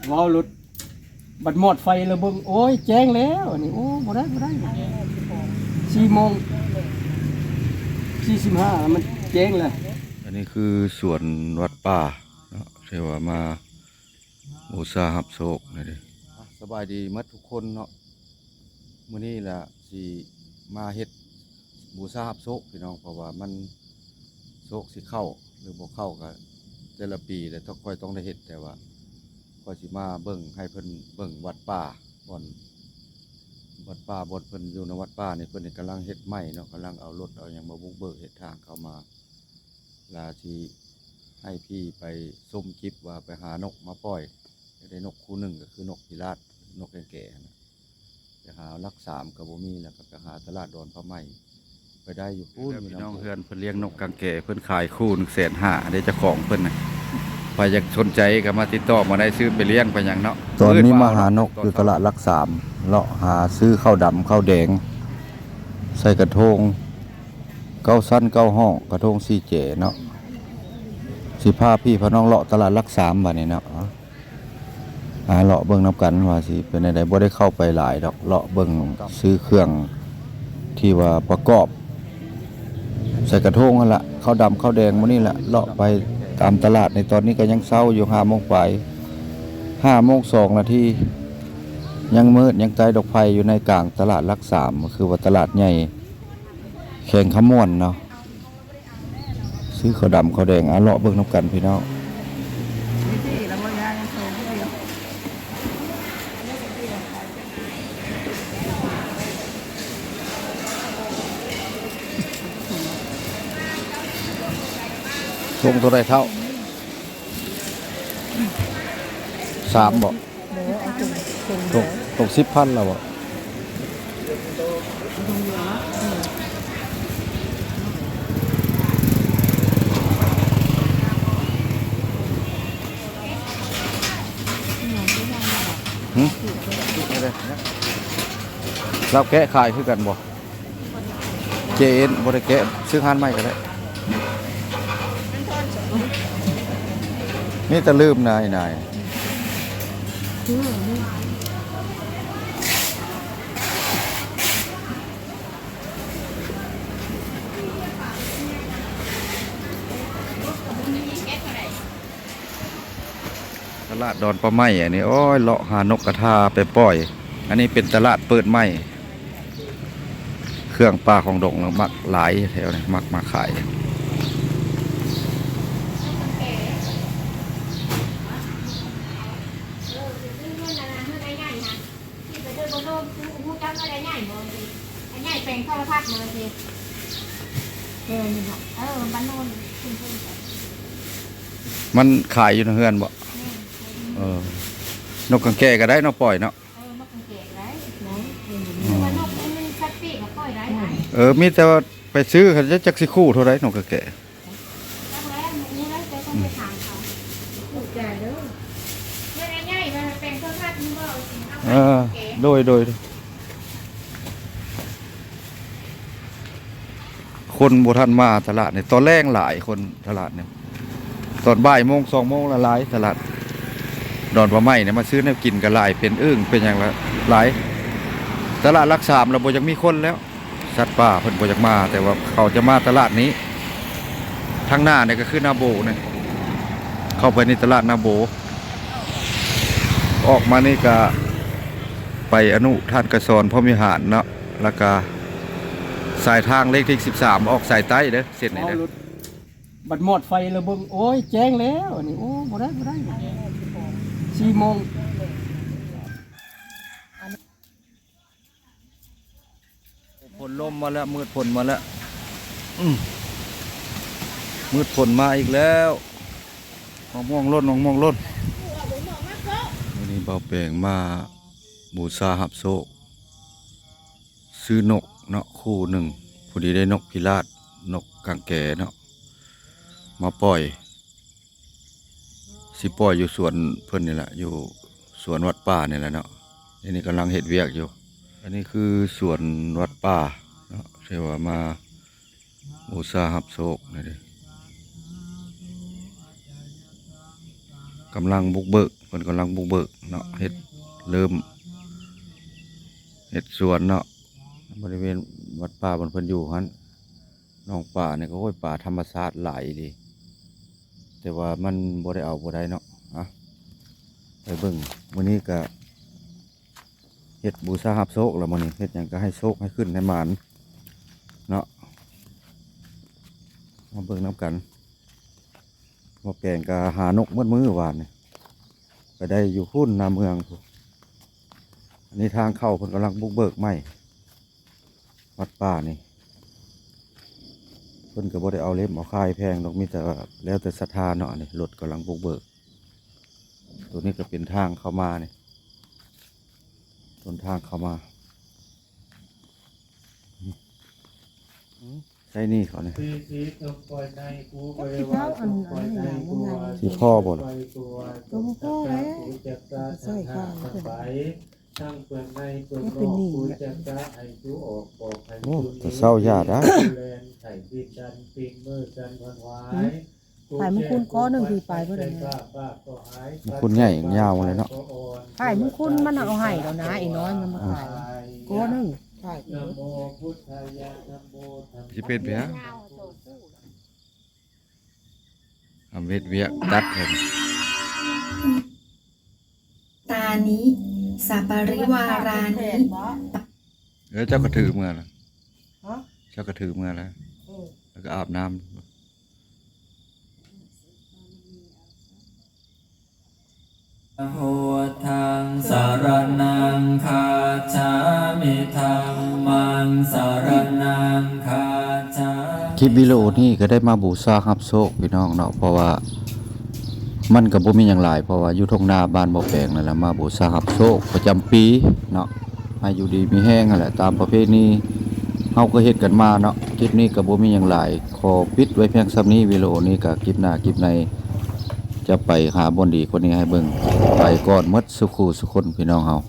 ເວົ້າລົດ ບັດມອດໄຟແລ້ວເບິ່ງ ໂອ້ຍ ແຈ້ງແລ້ວ ອັນນີ້ ໂອ້ ບໍ່ໄດ້ ບໍ່ໄດ້ ສີ່ໂມງສີ່ສິບຫ້າ ມັນແຈ້ງແລ້ວ. ອັນນີ້ຄືສວນວັດປ່າເນາະ ທີ່ວ່າມາບູຊາຮັບໂຊກນີ້ເດ້. ອ່ະ ສະບາຍດີໝົດທຸກຄົນເນາະ. ມື້ນີ້ລະຊິມາເຮັດບູຊາຮັບໂຊກພີ່ນ້ອງ ເພາະວ່າມັນ ໂຊກຊິເຂົ້າ ຫຼືບໍ່ເຂົ້າກະແຕ່ລະປີແຫຼະ ຂ້ອຍຕ້ອງໄດ້ເຮັດ. ແຕ່ວ່າຂ້ອຍຊິມາເບິ່ງ ໃຫ້ເພິ່ນເບິ່ງວັດປ່າ ບ່ອນ ວັດປ່າ ບ່ອນເພິ່ນຢູ່ໃນວັດປ່ານີ້ ເພິ່ນກຳລັງເຮັດໃໝ່ເນາະ ກຳລັງເອົາລົດເອົາຫຍັງມາບຸກເບີກເຮັດທາງເຂົ້າມາ ລະຊິໃຫ້ພີ່ໄປຊົມຄລິບວ່າໄປຫານົກມາປ່ອຍ ໄດ້ນົກຄູ່ໜຶ່ງ ກະຄືນົກພິລາດ ນົກແກງແກຫັ້ນນະ. ໄປຫາຫຼັກສາມກະບໍ່ມີ ແລ້ວກະໄປຫາຕະຫຼາດດອນຜ້າໄໝ້ ໄປໄດ້ຢູ່ພຸ້ນພີ່ນ້ອງ. ເຮືອນເພິ່ນລ້ຽງນົກກາງແກ ເພິ່ນຂາຍຄູ່ໜຶ່ງແສນຫ້າເດ້ ເຈົ້າຂອງເພິ່ນນະ. ໃຜຢາກສົນໃຈກະມາຕິດຕໍ່ມາໄດ້ ຊື້ໄປລ້ຽງໄປຫຍັງເນາະ. ຕອນນີ້ມາຫານົກຢູ່ຕະຫຼາດຫຼັກສາມ ເລາະຫາຊື້ເຂົ້າດຳເຂົ້າແດງ ໃສ່ກະໂທງເກົ້າຊັ້ນເກົ້າຫ້ອງ ກະໂທງສີ່ແຈເນາະ. ຊິພາພີ່ພານ້ອງເລາະຕະຫຼາດຫຼັກສາມບາດນີ້ເນາະ. ອ່າ ເລາະເບິ່ງນຳກັນວ່າຊິເປັນແນວໃດ. ບໍ່ໄດ້ເຂົ້າໄປຫຼາຍດອກ ເລາະເບິ່ງ ຊື້ເຄື່ອງທີ່ວ່າປະກອບໃສ່ກະໂທງຫັ້ນລະ ເຂົ້າດຳເຂົ້າແດງມື້ນີ້ລະ. ເລາະໄປຕາມຕະຫຼາດໃນຕອນນີ້ກະຍັງເຊົ້າຢູ່ ຫ້າໂມງປາຍ ຫ້າໂມງສອງນາທີ ຍັງມືດ ຍັງໃຕ້ດອກໄຟຢູ່ໃນກາງຕະຫຼາດຫຼັກສາມ ຄືວ່າຕະຫຼາດໃຫຍ່ແຂວງຄຳມ່ວນເນາະ. ຊື້ເຂົ້າດຳເຂົ້າແດງ ອ່ະ ເລາະເບິ່ງນຳກັນພີ່ນ້ອງ. ຖົງເທົ່າໃດເຖົ້າ? ສາມບໍ່? ບໍ່ ເອົາຖົງ ຖົງ ຖົງສິບພັນລະບໍ່? ຫຶ? ລາວແກະຂາຍຄືກັນບໍ່? ເຈເອັນ ບໍ່ໄດ້ແກະ ຊື້ຮ້ານໃໝ່ກະໄດ້. ມີແຕ່ລືມນາຍ ນາຍ. ຕະຫຼາດດອນປ່າໄມ້ອັນນີ້ ໂອ້ຍ ເລາະຫານົກກະທາໄປປ່ອຍ. ອັນນີ້ເປັນຕະຫຼາດເປີດໃໝ່ ເຄື່ອງປ່າຂອງດົງລະມັກຫຼາຍແຖວນີ້ ມັກມາຂາຍ. ມັນຂາຍຢູ່ໃນເຮືອນບໍ່? ແມ່ນ. ເອີ ນົກກາງແກກະໄດ້ເນາະ ປ່ອຍເນາະ. ເອີ ນົກກາງແກກະໄດ້ເນາະ. ອືມ ແຕ່ວ່ານົກມັນສັດປີກກະປ່ອຍໄດ້. ເອີ ມີແຕ່ວ່າໄປຊື້ ເຂົາຈັກຊິຄູ່ເທົ່າໃດ ນົກກາງແກ. ເອີ ໂດຍ ໂດຍ ໂດຍ. ຄົນບໍ່ທັນມາຕະຫຼາດນີ້ ຕອນແລງຫຼາຍຄົນຕະຫຼາດນີ້ ຕອນບ່າຍໂມງ ສອງໂມງລະຫຼາຍຕະຫຼາດດອນປ່າໄມ້ນີ້. ມາຊື້ແນວກິນກະຫຼາຍ ເປັນອຶ່ງເປັນຫຍັງລະຫຼາຍ. ຕະຫຼາດຫຼັກສາມລະບໍ່ຢາກມີຄົນແລ້ວ. ສັດປ່າເພິ່ນບໍ່ຢາກມາ ແຕ່ວ່າເຂົາຈະມາຕະຫຼາດນີ້. ທາງໜ້ານີ້ກະຄືນາໂບນີ້ ເຂົ້າໄປໃນຕະຫຼາດນາໂບ. ອອກມານີ້ກະໄປອະນຸທານກະສອນ ພົມວິຫານເນາະ ລະກະສາຍທາງເລກທີສິບສາມ ອອກສາຍໃຕ້ເດີ ເສັ້ນນີ້ເດີ. ເວົ້າລົດ ບັດມອດໄຟແລ້ວເບິ່ງ ໂອ້ຍ ແຈ້ງແລ້ວ ອັນນີ້ ໂອ້ ບໍ່ໄດ້ ບໍ່ໄດ້ ສີ່ໂມງ. ຝົນລົມມາແລ້ວ ມືດຝົນມາແລ້ວ ອືມ ມືດຝົນມາອີກແລ້ວ. ໝາກມ່ວງຫຼົ່ນ ໝາກມ່ວງຫຼົ່ນ. ມື້ນີ້ບ່າວແປງມາບູຊາຮັບໂຊກ ຊື້ນົກເນາະ ຄູ່ໜຶ່ງ ພໍດີໄດ້ນົກພິລາດ ນົກກາງແກເນາະ ມາປ່ອຍ. ຊິປ່ອຍຢູ່ສວນເພິ່ນນີ້ແຫຼະ ຢູ່ສວນວັດປ່ານີ້ແຫຼະເນາະ. ດຽວນີ້ກຳລັງເຮັດວຽກຢູ່. ອັນນີ້ຄືສວນວັດປ່າເນາະ ທີ່ວ່າມາບູຊາຮັບໂຊກນີ້ເດ້. ກຳລັງບຸກເບີກ ເພິ່ນກຳລັງບຸກເບີກເນາະ ເຮັດ ເລີ່ມເຮັດສວນເນາະ ບໍລິເວນວັດປ່າບ່ອນເພິ່ນຢູ່ຫັ້ນ. ໜອງປານີ້ກໍ ໂອ້ຍ ປາທຳມະຊາດຫຼາຍອີ່ຫຼີ ແຕ່ວ່າມັນບໍ່ໄດ້ເອົາບໍ່ໄດ້ເນາະ. ອະ ໄປເບິ່ງ ມື້ນີ້ກໍເຮັດບູຊາຮັບໂຊກລະ ມື້ນີ້ເຮັດຫຍັງກໍໃຫ້ໂຊກໃຫ້ຂຶ້ນໃຫ້ໝານເນາະ. ມາເບິ່ງນຳກັນ ໝໍແປງກໍຫານົກໝົດມື້ວານນີ້ ໄປໄດ້ຢູ່ພຸ້ນນາເມືອງພຸ້ນ. ອັນນີ້ທາງເຂົ້າເພິ່ນກຳລັງບຸກເບີກໃໝ່ ວັດປ່ານີ້ ເພິ່ນກໍບໍ່ໄດ້ເອົາເຫຼັ້ມເອົາຂາຍແພງດອກ ມີແຕ່ແລ້ວແຕ່ສັດທາເນາະ. ອັນນີ້ລົດກຳລັງບຸກເບີກ ໂຕນີ້ກໍເປັນທາງເຂົ້າມານີ້ ຕົ້ນທາງເຂົ້າມາ ໃສ່ນີ້ເຂົານີ້ ຈັກຊິເອົາອັນ ອັນນັ້ນຫຍັງມາໃສ່ ຊິພໍບໍ່ລະ? ກໍບໍ່ພໍແລ້ວ ໃສ່ຂ້າງເພິ່ນ ມັນເປັນໜີ້. ໂອ້ ແຕ່ເຊົ້າຢ່າດາ ຫືມ? ພາຍມຸງຄຸນກໍໜຶ່ງ ທີ່ປາຍເພິ່ນນັ້ນ ມຸງຄຸນໃຫຍ່ຍາວເລີຍເນາະ. ພາຍມຸງຄຸນມັນເອົາໃຫ້ແລ້ວນະ ໄອ້ນ້ອຍມັນມາຂາຍກໍໜຶ່ງ. ຊິເປັນໄປຫາ ທຳເຮັດວຽກຕັດເພິ່ນ ຕານິ ສະປະລິວາຣານິ. ເອີ ເຈົ້າກໍຖືເມືອລະ ຮະ ເຈົ້າກໍຖືເມືອລະ ເອີ ແລ້ວກໍອາບນ້ຳ. ພຸດທັງສະຣະນັງຄັດສາມິ ທຳມັງສະຣະນັງຄັດສາມິ. ຄລິບວິດີໂອນີ້ກໍໄດ້ມາບູຊາຮັບໂຊກພີ່ນ້ອງເນາະ ເພາະວ່າມັນກໍບໍ່ມີຫຍັງຫຼາຍ ເພາະວ່າຢູ່ທົ່ງນາບ້ານບໍ່ແປງນັ້ນແຫຼະ ມາບູຊາຮັບໂຊກປະຈຳປີເນາະ ໃຫ້ຢູ່ດີມີແຮງຫັ້ນແຫຼະ ຕາມປະເພນີເຮົາກໍເຮັດກັນມາເນາະ. ຄລິບນີ້ກໍບໍ່ມີຫຍັງຫຼາຍ ຂໍປິດໄວ້ພຽງສ່ຳນີ້ ວິດີໂອນີ້ກໍຄລິບໜ້າຄລິບໃນຈະໄປຫາບ່ອນດີກວ່ານີ້ໃຫ້ເບິ່ງ. ໄປກ່ອນໝົດສູ່ຄູ່ສູ່ຄົນພີ່ນ້ອງເຮົາ.